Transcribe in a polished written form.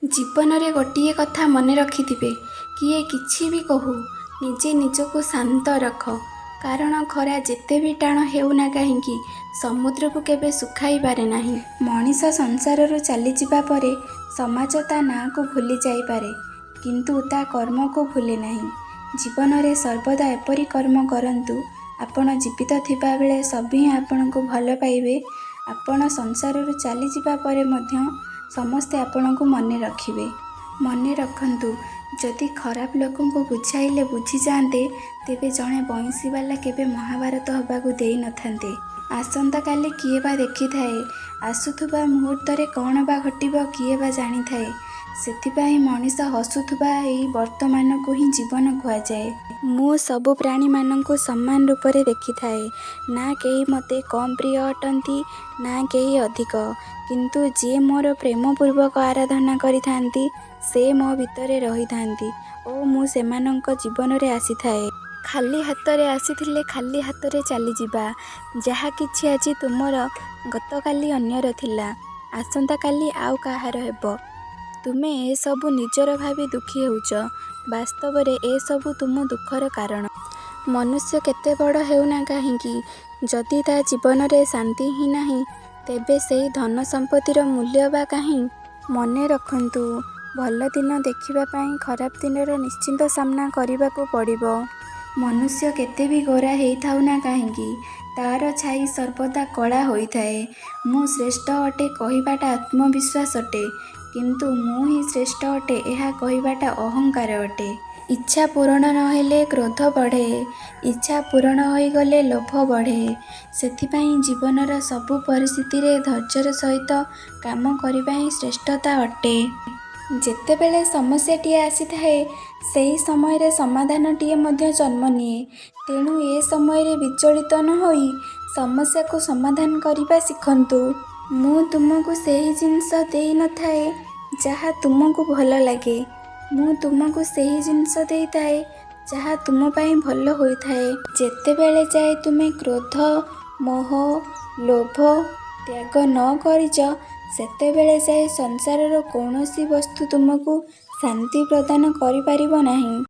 ଜୀବନରେ ଗୋଟିଏ କଥା ମନେ ରଖିଥିବେ, କିଏ କିଛି ବି କହୁ, ନିଜେ ନିଜକୁ ଶାନ୍ତ ରଖ। କାରଣ ଖରା ଯେତେ ବି ଟାଣ ହେଉନା କାହିଁକି, ସମୁଦ୍ରକୁ କେବେ ଶୁଖାଇପାରେ ନାହିଁ। ମଣିଷ ସଂସାରରୁ ଚାଲିଯିବା ପରେ ସମାଜ ତା' ନାଁକୁ ଭୁଲି ଯାଇପାରେ, କିନ୍ତୁ ତା' କର୍ମକୁ ଭୁଲେ ନାହିଁ। ଜୀବନରେ ସର୍ବଦା ଏପରି କର୍ମ କରନ୍ତୁ, ଆପଣ ଜୀବିତ ଥିବାବେଳେ ସଭିଏଁ ଆପଣଙ୍କୁ ଭଲ ପାଇବେ, ଆପଣ ସଂସାରରୁ ଚାଲିଯିବା ପରେ ମଧ୍ୟ ସମସ୍ତେ ଆପଣଙ୍କୁ ମନେ ରଖିବେ। ମନେ ରଖନ୍ତୁ, ଯଦି ଖରାପ ଲୋକଙ୍କୁ ବୁଝାଇଲେ ବୁଝିଯାଆନ୍ତେ, ତେବେ ଜଣେ ବଇଁଶୀବାଲା କେବେ ମହାଭାରତ ହେବାକୁ ଦେଇନଥାନ୍ତେ। ଆସନ୍ତାକାଲି କିଏ ବା ଦେଖିଥାଏ? ଆସୁଥିବା ମୁହୂର୍ତ୍ତରେ କ'ଣ ବା ଘଟିବ କିଏ ବା ଜାଣିଥାଏ? ସେଥିପାଇଁ ମଣିଷ ହସୁଥିବା ଏଇ ବର୍ତ୍ତମାନକୁ ହିଁ ଜୀବନ କୁହାଯାଏ। ମୁଁ ସବୁ ପ୍ରାଣୀମାନଙ୍କୁ ସମାନ ରୂପରେ ଦେଖିଥାଏ। ନା କେହି ମୋତେ କମ୍ ପ୍ରିୟ ଅଟନ୍ତି, ନା କେହି ଅଧିକ। କିନ୍ତୁ ଯିଏ ମୋର ପ୍ରେମପୂର୍ବକ ଆରାଧନା କରିଥାନ୍ତି, ସେ ମୋ ଭିତରେ ରହିଥାନ୍ତି ଓ ମୁଁ ସେମାନଙ୍କ ଜୀବନରେ ଆସିଥାଏ। ଖାଲି ହାତରେ ଆସିଥିଲେ ଖାଲି ହାତରେ ଚାଲିଯିବା। ଯାହା କିଛି ଆଜି ତୁମର, ଗତକାଲି ଅନ୍ୟର ଥିଲା, ଆସନ୍ତାକାଲି ଆଉ କାହାର ହେବ। ତୁମେ ଏସବୁ ନିଜର ଭାବି ଦୁଃଖୀ ହେଉଛ। ବାସ୍ତବରେ ଏସବୁ ତୁମ ଦୁଃଖର କାରଣ। ମନୁଷ୍ୟ କେତେ ବଡ଼ ହେଉନା କାହିଁକି, ଯଦି ତା' ଜୀବନରେ ଶାନ୍ତି ହିଁ ନାହିଁ, ତେବେ ସେହି ଧନ-ସମ୍ପତ୍ତିର ମୂଲ୍ୟ ବା କାହିଁ? ମନେ ରଖନ୍ତୁ, ଭଲ ଦିନ ଦେଖିବା ପାଇଁ ଖରାପ ଦିନର ନିଶ୍ଚିତ ସାମ୍ନା କରିବାକୁ ପଡ଼ିବ। ମନୁଷ୍ୟ କେତେ ବି ଗୋରା ହୋଇଥାଉ ନା କାହିଁକି, ତା'ର ଛାଇ ସର୍ବଦା କଳା ହୋଇଥାଏ। ମୁଁ ଶ୍ରେଷ୍ଠ ଅଟେ କହିବାଟା ଆତ୍ମବିଶ୍ୱାସ ଅଟେ, କିନ୍ତୁ ମୁଁ ହିଁ ଶ୍ରେଷ୍ଠ ଅଟେ ଏହା କହିବାଟା ଅହଙ୍କାର ଅଟେ। ଇଚ୍ଛା ପୂରଣ ନ ହେଲେ କ୍ରୋଧ ବଢ଼େ, ଇଚ୍ଛା ପୂରଣ ହୋଇଗଲେ ଲୋଭ ବଢ଼େ। ସେଥିପାଇଁ ଜୀବନର ସବୁ ପରିସ୍ଥିତିରେ ଧୈର୍ଯ୍ୟର ସହିତ କାମ କରିବା ହିଁ ଶ୍ରେଷ୍ଠତା ଅଟେ। ଯେତେବେଳେ ସମସ୍ୟାଟିଏ ଆସିଥାଏ, ସେହି ସମୟରେ ସମାଧାନଟିଏ ମଧ୍ୟ ଜନ୍ମ ନିଏ। ତେଣୁ ଏ ସମୟରେ ବିଚଳିତ ନ ହୋଇ ସମସ୍ୟାକୁ ସମାଧାନ କରିବା ଶିଖନ୍ତୁ। ମୁଁ ତୁମକୁ ସେହି ଜିନିଷ ଦେଇନଥାଏ ଯାହା ତୁମକୁ ଭଲ ଲାଗେ। ମୁଁ ତୁମକୁ ସେହି ଜିନିଷ ଦେଇଥାଏ ଯାହା ତୁମ ପାଇଁ ଭଲ ହୋଇଥାଏ। ଯେତେବେଳେ ଯାଏ ତୁମେ କ୍ରୋଧ, ମୋହ, ଲୋଭ ତ୍ୟାଗ ନ କରିଛ, ସେତେବେଳେ ଯାଏ ସଂସାରର କୌଣସି ବସ୍ତୁ ତୁମକୁ ଶାନ୍ତି ପ୍ରଦାନ କରିପାରିବ ନାହିଁ।